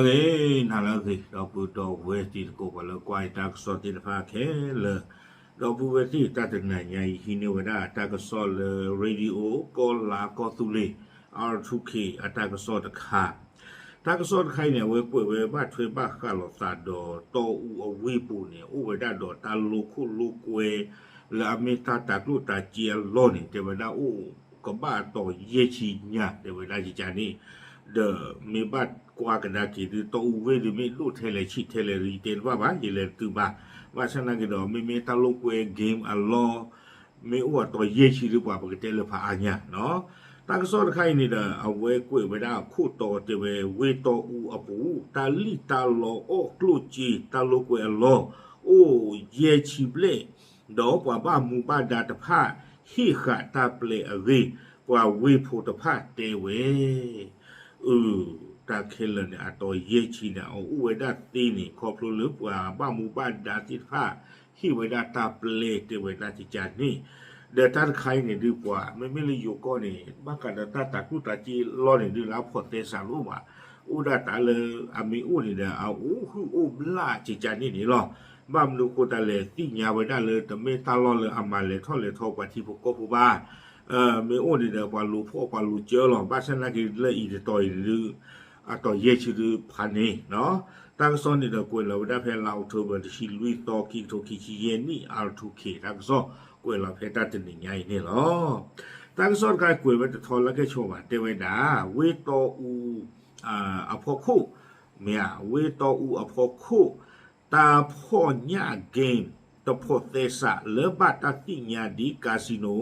ဂ့ၤ နၤလၢအဂ့ၤ ဒီပုၢ်ဒီဝဲၢ်တံၤသကိး ပှၤလၢကွၢ်ယတၢ်ကစီၣ်သ့ၣ်တဖၣ်ခဲလၢာ်, ဒီပုၢ်ဝဲၢ်သ့ၣ် တၢ်တနၤညါအံၤ ဟံးန့ၢ်ဝဲဒၣ်တၢ်ကစီၣ်လၢ radio ကီၢ်လါကီၢ်သူလ့ၤ R two K အတၢ်ကစီၣ်တခါ, တၢ်ကစီၣ်တခါအံၤန့ၣ် အဝဲကွဲးဝဲဘၣ်ထွဲဘၣ်ဃးလိာ်သးဒီး တီအူအဝ့ၢ်ပူၤန့ၣ် အိၣ်ဝဲဒၣ်ဒီးတၢ်လိခိၣ်လိကွဲ လၢအမ့ၢ်တၢ်တၤကျိၣ်တၤစ့အလီၢ်န့ၣ် တဲဝဲဒၣ်အိၣ်ကဘၣ်အတီၤယဲၢ်ဆံညါ တဲဝဲဒၣ်ကကန့ၣ်, ဒီးမ့ၢ်ဘၣ်ကွၢ်ကဒါက့ၤဒုး တီအူဝ့ၢ်ဒုး မ့ၢ်ဒိၣ်ထဲလဲၣ်ဆံးထဲလဲၣ်ဒုး ယတဲတဘၣ်ဘၣ် ယလဲၤတတုၤဘၣ်, ဘၣ်ဆၣ်သနာ်က့ဒီး မ့မ့ၢ်တၢ်လိကွဲ game အလီၢ် မ့ၢ်အိၣ်အတီၤယဲၢ်ဆံဒုး ပှၤပကတဲလၢဖးအါညါနီၤ. တၢ်ကစီၣ်တခါအံၤန့ၣ်ဒီး အဝဲကွဲးဝဲဒၣ်အခိၣ်တီတဲဝဲ ဝ့ၢ်တီအူအပူၤ တၢ်လံၣ်တၢ်လီအီၣ်ကျိၣ်စ့ တၢ်လိကွဲအလီၢ် အိၣ်ယဲၢ်ဆံဘျဲၣ်, ဒီးပှၤဘၣ်မူဘၣ်ဒါတဖၣ် ဟ့ၣ်ဃာ်တၢ်ပျဲအဂ့ၢ် ပှၤဝ့ၢ်ဖိတဖၣ်တဲဝဲ အၢ တၢ်ခဲလၢာ်န့ၣ် အတီၤယဲၢ်ဆံန့ၣ် အအိၣ်ဝဲဒၣ်သ့န့ၣ် ခီဖျိလၢပှၤဘၣ်မူဘၣ်ဒါသ့ၣ်တဖၣ် ဟ့ၣ်ဝဲဒၣ်တၢ်ပျဲတဲဝဲဒၣ်ကကန့ၣ်, ဒီးတၢ်တခါအံၤန့ၣ်ဒုး ပှၤမ့မ့ၢ်လၢယိၤကီၢ်န့ၣ် ဘၣ်ဃးဒီးတၢ်တၤကျိၣ်တၤစ့အလီၢ်န့ၣ်ဒုး လၢအဖိးသဲစးတအိၣ်ဘၣ်, အိၣ်ဒၣ်တၢ်လၢအမ့ၢ်အိၣ်န့ၣ်ဒီး အအိၣ်ဟုၣ်အိၣ်ဘျၣ်ကကန့ၣ်န့ၣ်လီၤ. ဘၣ်မနုၤဃိတၢ်လဲၣ် သ့ၣ်ညါဝဲဒၣ်လၢတမ့ၢ်တၢ်လီၢ်လၢအမၤလဲၤထီၣ်လဲၤထီပှၤထံဖိကီၢ်ဖိဘၣ်, မ့ၢ်အိၣ်န့ၣ်ဒီး ပှၤလူၤဖီၣ်ပှၤလူၤစၢလီၤ. ဘၣ်ဆၣ်သနာ်က့လၢအံၤတတီၤအံၤန့ၣ်ဒုး အတီၤယဲၢ်ဆံဒုးဖးန့ၣ်နီၤ. တၢ်ကစီၣ်န့ၣ်ဒီးကွဲးလီၤဝဲဒၣ်ဖဲလါအီးထိဘၢၣ် တဆံလွံၢ်သီ ခံကထိခံဆံယဲၢ်နံၣ် R two K တၢ်ကစီၣ်ကွဲးလီၤဖဲတၢ်တနံၤညါအံၤန့ၣ်လီၤ. တၢ်ကစီၣ်တခါကွဲးဝဲတထီလၢကဲၣ်ဆိးဘၣ် တဲဝဲဒၣ် ဝ့ၢ်တီအူ အဖီခိၣ်, မ့ၢ်ဧါ, ဝ့ၢ်တီအူအဖီခိၣ် တၢ်ဖီၣ်ညၣ် game တဖိးသဲစးလၢဘၣ်တၢ်သ့ၣ်ညါဒ် casino,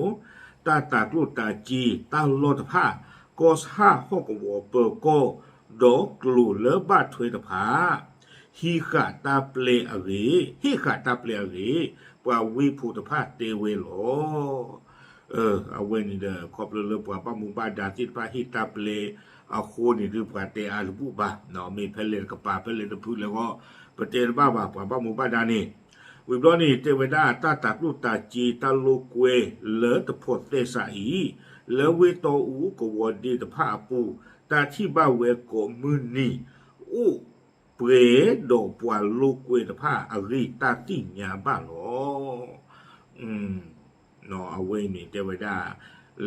တၢ်တၤကျိၣ်တၤစ့ တၢ်လီၢ်တဖၣ်, ကီၢ်ဆၣ်ဟီၣ်ကဝီၤပၢၤကီၢ်, ဒီးကျိၤလၢဘၣ်ထွဲတဖၣ် ဟံးဃာ်တၢ်ပျဲအဂ့ၢ်, ဟ့ၣ်ဃာ်တၢ်ပျဲအဂ့ၢ် ပှၤဝ့ၢ်ဖိတဖၣ်တဲဝဲလီၤ. အဝဲန့ၣ်ဒီး ခီဖျိလၢပှၤဘၣ်မူဘၣ်ဒါသ့ၣ်တဖၣ်ဟ့ၣ်တၢ်ပျဲအဃိန့ၣ်ဒုး ပှၤတဲအါတဘူၣ်ဘၣ်, မ့ၢ်ဖဲလဲၣ်တကပၤ ဖဲလဲၣ်တဖုလဲၣ်ဂီၢ် ပတဲတဘၣ်ဘၣ် ပှၤဘၣ်မူဘၣ်ဒါန့ၣ်. ဝံၤဘျီန့ၣ် တဲဝဲဒၣ်တၢ်တၤကျိၣ်တၤစ့တၢ်လိာ်ကွဲလၢတဖိးသဲစးအံၤ လၢဝ့ၢ်တီအူကဝီၤဒ့တဖၣ်အပူၤ တၢ်ထံၣ်ဘၣ်ဝဲကိးမုၢ်နံၤ အိၣ်ပှဲၤဒီးပှၤလိာ်ကွဲတဖၣ်အဂ့ၢ်တၢ်သ့ၣ်ညါဘၣ်လီၤ. အဝဲအံၤန့ၣ် တဲဝဲဒၣ်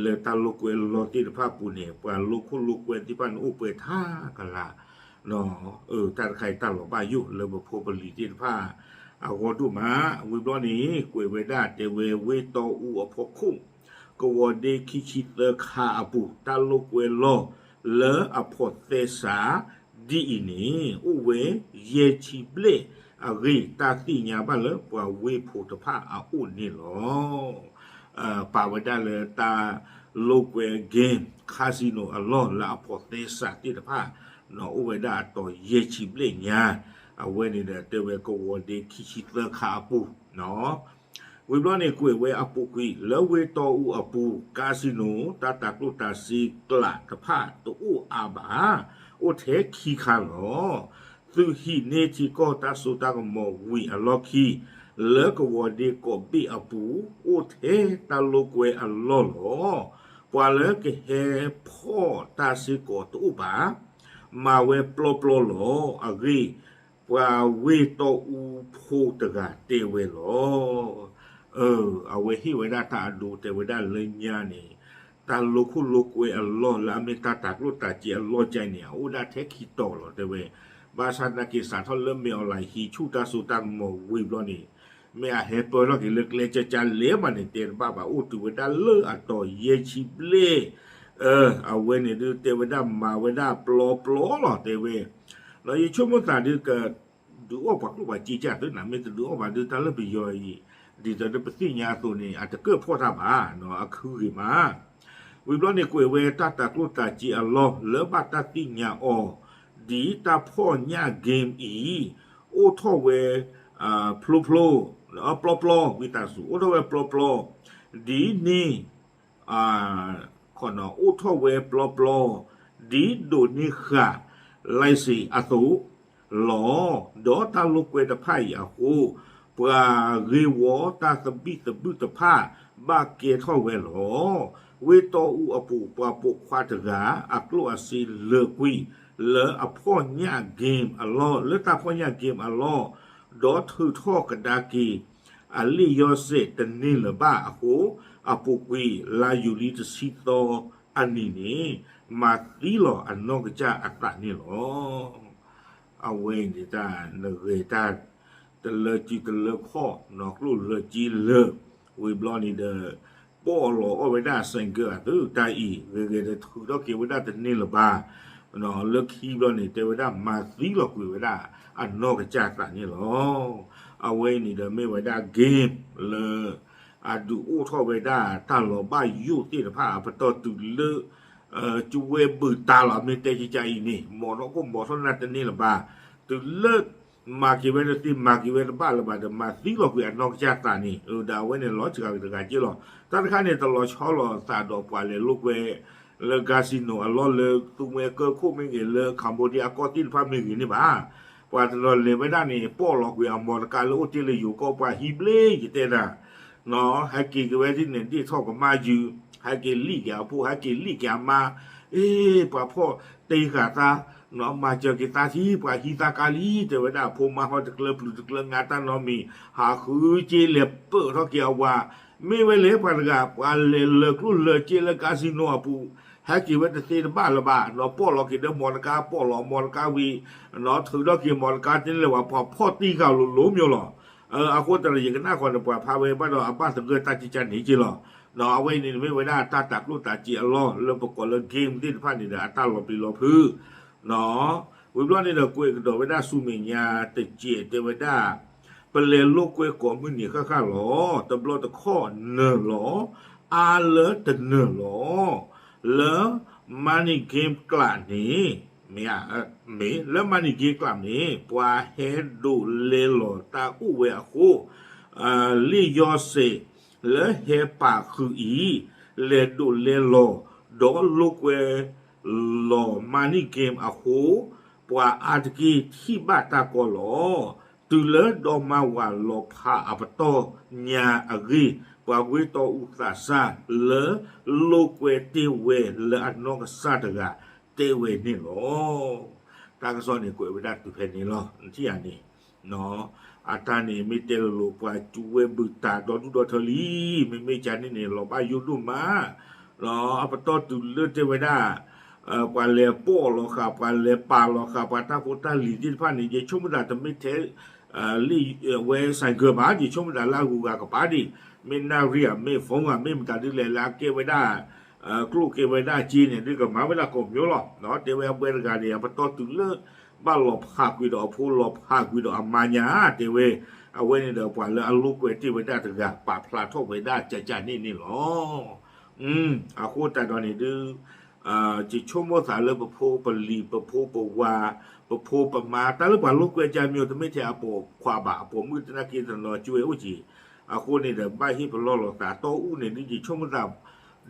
လၢတၢ်လိာ်ကွဲလီၢ်သ့ၣ်တဖၣ်ပူၤန့ၣ် ပှၤလိာ်ခိၣ်လိာ်ကွဲသ့ၣ်တဖၣ်န့ၣ် အိၣ်ပှဲၤထါကလၤ, တၢ်တခါအံၤတၢ်လီၤဘၣ်ယိၣ်လၢပဖိပလံၤသ့ၣ်တဖၣ် အဂီၢ်ဒိၣ်မး. ဝံၤဘျီန့ၣ် ကွဲးဝဲဒၣ်တဲဝဲ ဝ့ၢ်တီအူအဖီခိၣ် ကဝီၤဒ့ခံဆံသၢခါအပူၤ တၢ်လိာ်ကွဲလီၢ်လၢအဖိးသဲစး ဒ်အံၤန့ၣ် အိၣ်ဝဲယဲၢ်ဆံဘျဲၣ်အဂ့ၢ် တၢ်သ့ၣ်ညါဘၣ်လၢပှၤဝ့ၢ်ဖိတဖၣ်အအိၣ်န့ၣ်လီၤ. ပာ်ဝဲဒၣ်လၢတၢ်လိာ်ကွဲ game casino အလီၢ်လၢအဖိးသဲစးသ့ၣ်တဖၣ် အိၣ်ဝဲဒၣ်အတီၤယဲၢ်ဆံဘျဲၣ်ညါ, အဝဲန့ၣ်ဒီးတဲဝဲကဝီၤဒ့ခံဆံသၢခါအပူၤ ဝံၤဘျီန့ၣ် ကွဲးဝဲအပူၤကွံာ် လၢဝ့ၢ်တီအူအပူၤ casino တၢ်တၤကျိၣ်တၤစ့ကျးတဖၣ်တအိၣ်အါဘၣ်, အိၣ်ထဲခံခါလီၤ. သုးဟံးန့ၢ်ထံကီၢ်တၢ်စိတၢ်ကမီၤဝံၤအလီၢ်ခံ လၢကဝီၤဒ့ကိးဘ့ၣ်အပူၤ အိၣ်ထဲတၢ်လိာ်ကွဲအလီၢ်လီၤ. ပှၤလၢကဟဲဖီၣ်တၢ်စ့ၢ်ကီးတအိၣ်ဘၣ်, မၤဝဲပျီပျီလီၤ. အဂ့ၢ် ပှၤဝ့ၢ်တီအူဖိတဂၤတဲဝဲလီၤ. အဝဲဟ့ၣ်ဝဲဒၣ်တၢ်အဒိတဲဝဲဒၣ်လၢညါန့ၣ် တၢ်လိာ်ခိၣ်လိာ်ကွဲအလီၢ်လၢအမ့ၢ်တၢ်တၤကျိၣ်တၤစ့အလီၢ်ကၠဲန့ၣ် အအိၣ်ဒၣ်ထဲခံတီၤလီၤတဲဝဲ. ဘၣ်ဆၣ်သနာ်က့စးထီၣ်လၢမ့ၢ်အီၤလၢဟံးဆူၣ်တၢ်စိတၢ်ကမီၤဝံၤဘျီန့ၣ် မ့ၢ်အဟဲပၢထီၣ်က့ၤလၢကျဲကၠဲကၠဲလဲၣ်မးန့ၣ် တဲတဘၣ်ဘၣ် အိၣ်တုၤဝဲဒၣ်လၢအတီၤယဲၢ်ဆံဘျဲၣ် အဝဲန့ၣ်ဒုးတဲဝဲဒၣ်မၤဝဲဒၣ်ပျီပျီလီၤတဲဝဲ. ဒီးယဆိကမိၣ်သးဒုးက ဒုးအီၣ်ပှၤကျိၣ်ပှၤစ့ကၢ်သုနၤ မ့ၢ်တဒုးအီၣ်ဘၣ်ဒုးတၢ်လၢပယီၤအံၤ ဒ်သိးဒီးပသ့ၣ်ညါအသိးန့ၣ် အတကၢၢ်ဖီၣ်တၢ်ဘၣ် အခူဂ့ၤမး. ဝံၤဘျီန့ၣ်ကွဲးဝဲတၢ်တၤကျိၣ်တၤစ့အလီၢ်လၢဘၣ်တၢ်သ့ၣ်ညါအီၤ ဒ်တၢ်ဖီၣ်ညၣ် game အံၤ အိၣ်ထီၣ်ဝဲ ဖျိဖျိ ပျီပျီ ဝံသးစူၤ အိၣ်ထီၣ်ဝဲပျီပျီ ဒ်န့ၣ် အိၣ်ထီၣ်ဝဲပျီပျီ ဒ်ဒိးန့ၢ်ဃာ် license အသိးလီၤ. ဒီးတၢ်လိာ်ကွဲတဖၣ်အံၤအဃိ ပှၤဂ့ၢ်ဝီတၢ်သဘံၣ်သဘုၣ်တဖၣ် ဘၣ်ကဲထီၣ်ဝဲလီၤ. ဝ့ၢ်တီအူအပူၤ ပှၤပိာ်ခွါတဂၤ အကျိၣ်အစ့လၢာ်ကွံာ် လၢအဖီၣ်ညၣ် game အလီၢ်, လၢတၢ်ဖီၣ်ညၣ် game အလီၢ်, ဒီးထုးထီၣ်ကဒါက့ၤ အလ့ၣ်ယီၢ်စဲးတန့ၢ်လၢၤဘၣ်အဃိ, အပူၤကွံာ်လါယူၤလံတဆံသီအနံၤန့ၣ်, မၤသံလီၤအနီၢ်ကစၢ်အသးန့ၣ်လီၤ. အဝဲန့ၣ်တၢ်နဂဲၤတၢ် တလၢစုတလၢခီၣ် နီၢ်ကျိၣ်လၢက့လၢာ်, ဝံၤဘျီန့ၣ်ဒီး ပီၣ်လီၤအီၣ်ဝဲဒၣ် ဆိုင်ကယ် အသုတၢ်အံၤ ဂဲၤဂဲၤဒီးထုးထီၣ်က့ၤဝဲဒၣ်တန့ၢ်လၢၤဘၣ်, လၢခံဘျီန့ၣ် တဲဝဲဒၣ်မၤသံလီၤကွံာ်ဝဲဒၣ်အနီၢ်ကစၢ်သးန့ၣ်လီၤ. အဝဲအံၤန့ၣ်ဒီးမ့ၢ်ဝဲဒၣ် game လၢ အဒုးအိၣ်ထီၣ်ဝဲဒၣ်တၢ်လီၤဘၣ်ယိၣ်သ့ၣ်တဖၣ် အပတီၢ်တုၤလၢ ကဝဲၢ်ဘုၣ်တၢ်လီၤ မ့ၢ်တဲကကါအံၤန့ၣ် မ်ထီၣ်ခိၣ်မ်ထီၣ်နၢ်တန့ၢ်လၢၤဘၣ်, တုၤလၢ မၤက့ၤဝဲတသ့ မၤက့ၤဝဲတဘၣ်လၢၤဘၣ်ဒီး မၤသံလီၤကွံာ်အနီၢ်ကစၢ်သးန့ၣ် ဒီးအဝဲန့ၣ်လီၤစှၤက့ၤတဂၤက့လီၤ. တၢ်တခါန့ၣ် တလီၤဆီလီၤသးဒီးပှၤလဲၤလိာ်ကွဲ လၢ casino အလီၢ်လၢ သူမှဲကၢခိၣ်မ့ၢ်ဂ့ၤ လၢ Cambodia အကီၢ်သ့ၣ်တဖၣ်မ့ၢ်ဂ့ၤန့ၣ်ဘၣ်. ပှၤတနီၤလဲၤဝဲဒၣ်န့ၣ် ပီၣ်လီၤကွံာ်အမီတကါလၢအိၣ်တ့ၢ်လၢယိၤကီၢ် ပှၤဟံးဘျ့ယတဲဒၣ် ဟဲက့ၤက့ၤဝဲဒ်န့ၣ် ဒ့ၣ်ထီၣ်ကမၣ်ယုာ်, ဟဲက့ၤလံၣ်က့ၤအဖိ ဟဲက့ၤလံၣ်က့ၤအမါ, အ့ ပှၤဖီၣ်တ့ဃာ်သး, မၤစၢၤက့ၤသးထံ ပှၤဟံးသးကါလံ တဲဝဲဒၣ် အဖိမါဟီတကျၢပျုၤတကျၢ ငါတၢ်နီတမံၤ ဟးဃုက့ၤလဲၤပၢၢ်ထီၣ်က့ၤအဝၤ, မ့ၢ်ဝဲလဲၣ် ပှၤတဂၤ ပှၤလဲၤလၢကျိၣ်လၢစ့လၢ casino အပူၤ ဟဲက့ၤဝဲတသ့တဘၣ်လၢၤဘၣ်, ပီၣ်လီၤက့ၤဒီးမီတကါ ပီၣ်လီၤမီတကါဝံၤ, ထုးထီၣ်က့ၤမီတကါတန့ၢ်လၢၤဘၣ် ပှၤဖီၣ်တ့ဃာ်လိၤလိၤမ့ၢ်လီၤ. အဃိသတးဒီး ယကနၣ်ဃီန့ၣ် ပှၤဖးဝဲဘၣ်ဒီးအဘၣ်သဂၢၢ်တၢ်ကကါန့ၣ်က့လီၤ. အဝဲအံၤန့ၣ် မ့ၢ်ဝဲဒၣ်တၢ်တၤကျိၣ်တၤစ့အလီၢ် လၢပကိးလၢ game သ့ၣ်တဖၣ်န့ၣ်ဒီး အတၢ်လီၤပျံၤလီၤဖုး ဝံၤဘျီန့ၣ်ဒီး ကွဲးကဒီးဝဲဒၣ်ဆူမဲာ်ညါတစဲး တဲဝဲဒၣ် ပလဲၤလိာ်ကွဲကိးမုၢ်နံၤဃၣ်ဃၣ်လီၤ. တဘျီတခီၣ်နၢၤလီၤ, အါလၢတနၢၤလီၤ. လၢ Money Game Club န့ၣ် မ့ၢ် လၢ Money Game Club န့ၣ် ပှၤဟဲဒိးလဲလီၤတၢ်အိၣ်ဝဲအဃိ လ့ၣ်ယီၢ်စဲး လၢဟဲပာ်ဃုာ်အံၤ လဲၤဒိးလဲလီၤ ဒီးလိာ်ကွဲလီၤ Money Game အဃိ ပှၤအါတက့ၢ်ထံၣ်ဘၣ်တၢ်ကီလီၤ. တုၤလၢဒီမါဝၤလီၤဖးအပတီၢ်ညါအဂ့ၢ် ပှၤဝ့ၢ်တီအူသးစၢ်လၢလိာ်ကွဲတ့ၢ်ဝဲလၢအနီၢ်ကစၢ်တဂၤတဲဝဲန့ၣ်လီၤ. တၢ်ကစီၣ်န့ၣ်ကွဲးဝဲဒၣ်တုၤဖဲန့ၣ်လီၤ. နထံၣ်ဧါန့ၣ် အတၢ်န့ၣ်မ့ၢ်တဲလိၤလိၤ ပှၤစူးဝဲဘုၣ်တၢ်ဒီဒူၣ်ဒီထၢလံ, မ့မ့ၢ်ကန့ၣ်န့ၣ် လီၤဘၣ်ယိၣ်ဒိၣ်မး, အပတီၢ်တုၤလၢတဲဝဲဒၣ် ပှၤလဲၤပိာ်လီၤဃာ် ပှၤလဲၤပာ်လီၤဃာ် ပှၤတၢ်ဖိတၢ်လံၤသ့ၣ်တဖၣ်န့ၣ် ယဆိကမိၣ်သးတမ့ၢ်ထဲ လံာ်ဝဲ ဆိုင်ကယ် ဘၣ်, ယဆိကမိၣ်သးလၢအဂုၤအဂၤကပၤဒံး, မ့ၢ်နၣ်ရံၣ်ဧါ မ့ၢ် phone ဧါ မ့ၢ်မတၤဒ်လဲၣ်လၢအကဲဝဲဒၣ် ကျိၣ်ကဲဝဲဒၣ်စ့န့ၣ် ဒ်ကမၤဝဲဒၣ်ကိးမံၤလီၤ. တဲဝဲအဝဲတဂၤန့ၣ် အပတီၢ်တုၤလၢ ဘၣ်လီၤဖးကွံာ်ဒီးအဖိ လီၤဖးကွံာ်ဒီးအမါညါ တဲဝဲ, အဝဲန့ၣ်ဒီးပှၤလၢအလိာ်ကွဲတ့ၢ်ဝဲဒၣ်တဂၤ ပာ်ဖျါထီၣ်ဝဲဒၣ်ကကန့ၣ်န့ၣ်လီၤ. အဃိသတးဒီးန့ၣ်ဒုး ယဆိကမိၣ်သးလၢပဖိပလံၤ ပဖိပဝၤ ပဖိပမါ တၢ်လၢပှၤလိာ်ကွဲကမံၤ တမ့ၢ်ထဲအပိာ်ခွါဘၣ် အပိာ်မုၣ်သနာ်က့တနီၤကွဲအိၣ်က့ၤ, အဃိန့ၣ်ဒီး ဘၣ်ဟ့ၣ်ပလီၢ်လိာ်သးတီအူန့ၣ်ဒုး ယဆိကမိၣ်သး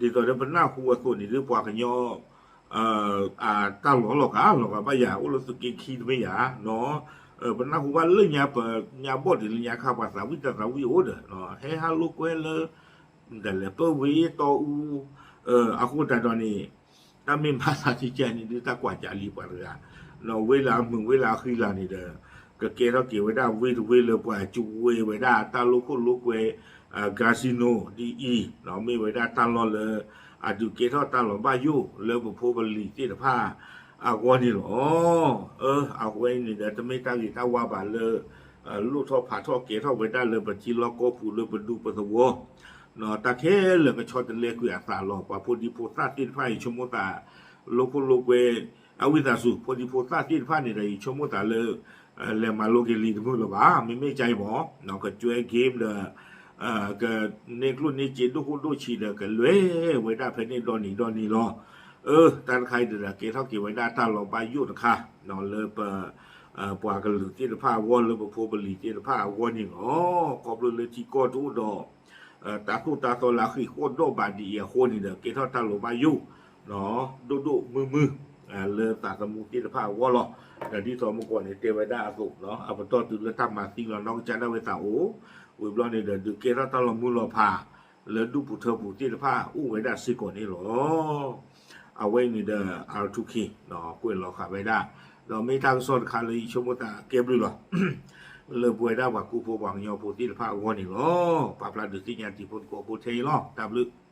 ဒ်သိးဒီးပနၢ်ဟူအသိးန့ၣ်ဒုး ပှၤကညီ တၢ်လီၤလီၤကး လီၤကးဘၣ်ယၤ အိၣ်လၢသုးက့ခံတမ့ၢ်ယၤ, ပနၢ်ဟူဘၣ်လၢညါပညါဘီၣ်ဒံးလၢညါခါ ပှၤသးဝံၣ်တၢ်သးဝံၣ်အိၣ်ဒီး ဟဲဟးလိာ်ကွဲလၢ ဒ်လဲၣ်ပၢဝ့တီအူ, အဃိသတးဒီးန့ၣ် တၢ်မ့ၢ်မၤသးတကဲန့ၣ်ဒုး တၢ်ကွၢ်ကးလံပှၤတဂၤ, ဝ့လၢအမုာ်ဝ့လၢအဃံလၤန့ၣ်ဒီး ကကဲထီၣ်က့ၤဝဲဒၣ်ဝ့တဝ့လၢပှၤစူးဝဲဝဲဒၣ်တၢ်လိာ်ခိၣ်လိာ်ကွဲ casino ဒ်အံၤ, မ့ၢ်ဝဲဒၣ်တၢ်လီၢ်လၢ အဒုးကဲထီၣ်တၢ်လီၤဘၣ်ယိၣ်လၢပဖိပလံၤသ့ၣ်တဖၣ်အဂီၢ်န့ၣ်လီၤ. အဝဲန့ၣ်ဒီး တမ့ၢ်တၢ်ဂ့ၤတၢ်ဝါဘၣ်လၢ လိၣ်ထီၣ်ဖးထီၣ်ကဲထီၣ်ဝဲဒၣ်လၢပထံလီၢ်ကီၢ်ပူၤလၢပဒူပသဝီ တၢ်ခဲလၢာ်ကဆီတလဲကွံာ်အသးလီၤ. ပှၤဖိဒံဖိသၣ်သ့ၣ်တဖၣ် ယဆိကမိၣ်သး လိာ်ခိၣ်လိာ်ကွဲ အဝံသးစူၤ ဖိဒံဖိသၣ်သ့ၣ်တဖၣ်န့ၣ်ဒီး ယဆိကမိၣ်သးလၢ လဲၤမၤလိက့ၤလံာ်တမုာ်လၢၤဘၣ်. မ့မ့ၢ်ကါအံၤမ့ၢ် ကကွဲ game ဒီး ကန့ၢ်ကျိၣ်န့ၢ်စ့ဒိၣ်ခိၣ်ဒိၣ်ဆံးဒီး ကလဲၤဝဲဒၣ်ဖဲန့ၣ်ဒီနံၤဒီနံၤလီၤ. အၢ တၢ်တခါအံၤဒီး ကဲထီၣ်က့ၤဝဲဒၣ်တၢ်လီၤဘၣ်ယိၣ်တခါ လၢပ ပှၤကလုာ်သ့ၣ်တဖၣ်အဂီၢ် လၢပဖိပလံၤသ့ၣ်တဖၣ်အဂီၢ်န့ၣ်လီၤ. ခီဖျိလၢထံကီၢ်တအိၣ်ဒီး တၢ်သိၣ်တၢ်သီလၢအဃ့ၢ်ဃီၣ်ဒီးဘၣ်ဒ်အံၤအဃိန့ၣ်ဒီး ကဲထီၣ်တၢ်လီၤဘၣ်ယိၣ် ဒိၣ်ဒိၣ်မုၢ်မုၢ် လၢသးသမူသ့ၣ်တဖၣ်အဂီၢ်လီၤ. ဒီးဒ်သိးမုၢ်ကီၢ်န့ၣ်တဲဝဲဒၣ်အသိး အပတီၢ်တုၤလၢတၢ်မၤသံလီၤနီၢ်ကစၢ်ဒၣ်ဝဲသးအိၣ် ဝံၤဘျီန့ၣ်ဒီး ဒုးကဲထီၣ်တၢ်လီၤမုၢ်လီၤဖး လၢဒူၣ်ပူၤထၢပူၤသ့ၣ်တဖၣ်အိၣ်ဝဲဒၣ်စ့ၢ်ကီးန့ၣ်လီၤ. အဝဲအံၤန့ၣ်ဒီး R two K ကွဲးလီၤဃာ်ဝဲဒၣ်, ဒီးမ့ၢ်တၢ်ကစီၣ်တခါလၢယဆိကမိၣ်သးကဲဘျုးလီၤ လၢပဝဲဒၣ်ပှၤကူဖိပှၤကညီဖိသ့ၣ်တဖၣ်အဂီၢ်န့ၣ်လီၤ. ပာ်ဖျါဒုးသ့ၣ်ညါတံၤဖိသကိးဖိထဲအံၤလီၤ. တၢ်ဘျုး